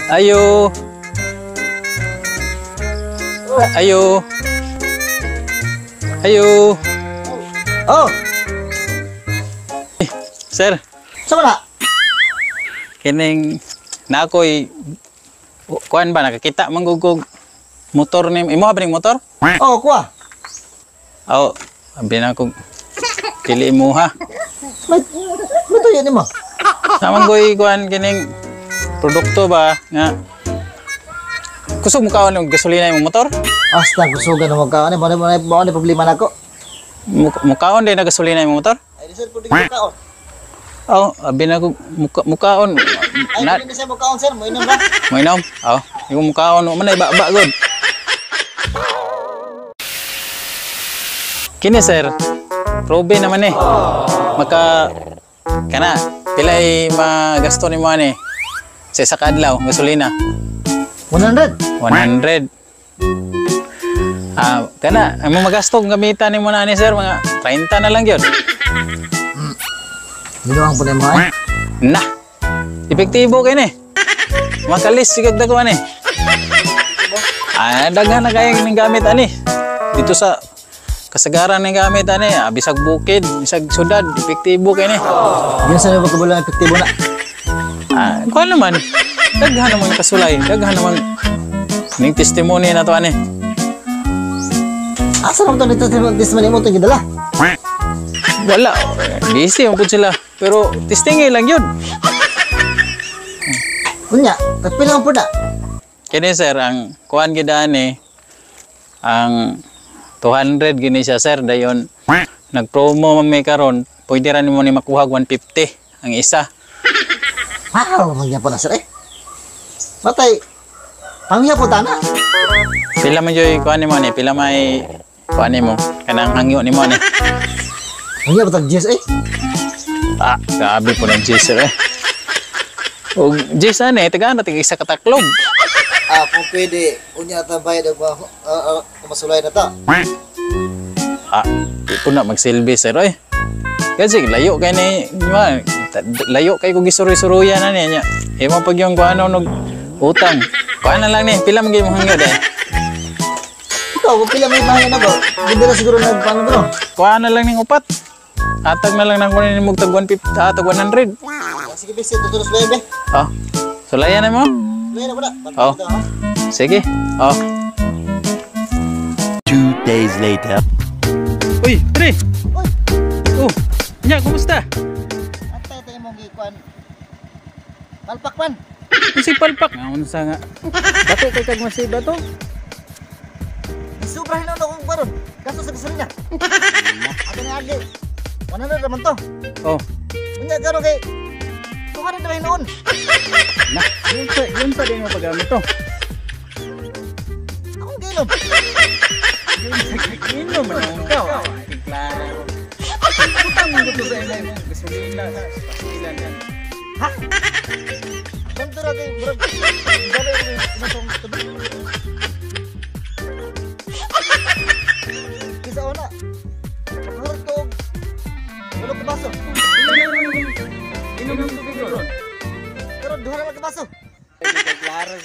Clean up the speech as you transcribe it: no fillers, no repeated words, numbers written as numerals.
Ayo. Ayo. Ayo. Oh, Sir, sa wala? Kining na ako'y kuan ba, nakakita manggugog motor ni imo ba ning motor? Oh, kuha. Aw, abi na ko dili mo ha. May tuyo nimo. Naman ko'y kuan kining produkto ba nga kusog mo kaon og gasolina imong motor? Asta gusugan mo ka ani mo ni problema nako. Mukaon din na gasolina imong motor? Ay, sir, pwede ko kaon. Aw, abi na ko mukaon. Ay, Na, dili na siya mo kaon, sir, mo inom ra. Mo inom? Aw, yung mukaon mo man ay ba gud. Kini sir, probe naman eh. Maka kana pilay magasto nimo ani sa isa ka adlaw gasolina? 100. 100. Ah, kana imo magasto kung gamitan nimo na ani sir, mga 30 na lang gyud. Binuang po nimo ay. Na. Epektibo kay ni. Makalis sigag dako ani. Ah, daghan na kay ning gamit ani. Dito sa kasagaran ning gamit ani, ah, bisag bukid, bisag syudad, epektibo kay ni. Yun sa nimo kabulang epektibo na. Ah, kuan naman. Daghan naman kasulay, daghan naman ning testimony na to ani. Asa naman to dito testimony mo itong gidala? Wala, busy man pud sila. Pero testingin lang yun. Unya, tagpila man po na. Kini sir, ang kuan gid ani ang 200 gini siya sir, dayon nagpromo man may karon, pwede ra nimo ni makuha 150 ang isa. Wow, magyapon po na sir eh. Matay, pangya po tana. Pila man joy kuan nimo ni, pila may kuan nimo kanang hangyo nimo ni. Pangya po tag Jess eh. Ah, grabe po ng Jess sir eh. Og Jess ani tagaan na tig isa ka taklob. Ah, kung pwede, unya ta bayad og masulay na ta. Ah, di po na magsilbi sir oy. Kasi layo kay ni, di ba? Layo kay kung gisuroy-suruyan na niya. Imo pag yung kuano nog utang. Kuan na lang ni, pila man gyud imong hangyo day. Ikaw, kung pila may mahal na ko, hindi na siguro na paano bro. Kuan na lang ning upat. Atag na lang nang kunin nimo tag 150, ah, tag 100. Sige, bisi, tutulos ba be? Oh. Sulayan na mo. Sulayan na po na. Oh. Sige. Oh. 2 days later. Uy, pre. Uy. Oh. Nya, kumusta? Antay tayo mong gikuan. Palpak man. Si palpak. Nga unsa nga. Bato kay kag masiba to. Sobra hinon akong baron. Gasto sa gasolina. Ato ni agi. 100 naman to. Oh. Unya karon kay 200 na hinon. Na, yun sa din mo paggamit to. Akong ginom. Inom man ang ikaw. Klaro. Utang mo to sa imong gasolina. Gasolina yan. Ha? Ganto ra kay murag gabi ko inatong tubig. Kisa ona. Murag to og walo ka baso. Inom ng tubig ron. Pero duha na lang ka baso. Klaro.